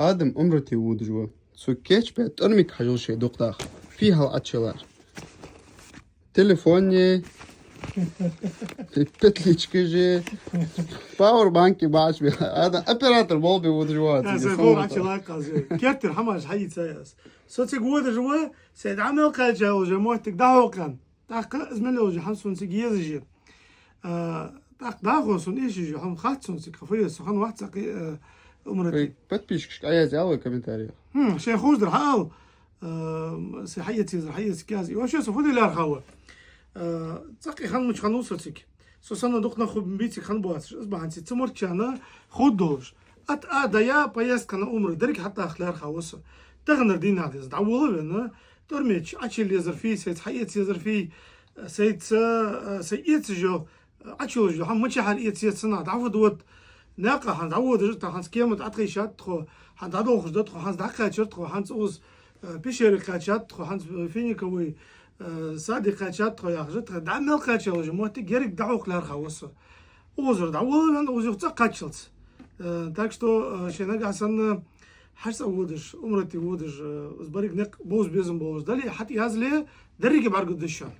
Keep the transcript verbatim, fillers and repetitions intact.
Адам Ӏумрате водаш ва. Цо кийчбаь тӀормиг хьажал шоай дукха даха. Фу хьал Ӏочуйиллар? Телефонаш, петличкаш, пауэрбанкаш баьча бе. Адам оператор болх бе водаш ва. Я, цига сай хов Ӏочуйилла аз. Керттера хӀамаш хьаийцай аз. Со цига водаш ва, сай дӀа мел кхаьча йолаш йола моттиг дӀахьокхаш. ТӀаккха из мел йолаш йола хӀама сона цига езаш я. А, тӀаккха дӀахо сона эшаш йола хӀама хац сона цига, фу я, со хинна вац цхьаккха, а, Ӏумрате. Вай подписчикашка Ӏоязъяла вай комментариях. Хм, шоай хоздар хьаала. А, сай хьаэца езар хьаэца кхы аз. И вообще со фу де лаьрхӀа ва. А, цхьаккха хинна мича хиннав со цига. Со санна дукха нах хургбий цига хиннабоацаш. Из бахьан цига цу морччана хургдолаш. Ат а дая поездка на Ӏумра, деррига хьатӀадаха лаьрхӀа ва со. Таханара дийнахьа деза дӀаволавенна, тӀормеча Ӏочуйилла езар фуй, сайца хьаэца езар фуй, сайца, а, сай эцаш йола, Ӏочуйолаш йола хӀама мичахьара эца еза цунах, дӀа фу да вод. Наькъа хӀанз дӀаводаш да тхо, хӀанз кема тӀа тӀахайша да тхо, хӀанз дӀадолхаш да тхо, хӀанз дӀакхаьчар тхо, хӀанз укхаза, а, пещере кхаьчад тхо, хӀанз, а, финиковый, а, саде кхаьчад тхо яхаш да тхо. ДӀа мел кхаьча йолаш йола моттиг еррига дӀахьокха лаьрхӀа ва со. Укхазара дӀаволавенна, укхаза юха цӀа кхаччалца. Э, так что, э, шоай нагахьа санна хьажцӀа водаш, Ӏумрате водаш, э, из берригаш никъ бовза безам болаш дале, хьатӀаязле, деррига бӀаргагургда шоана.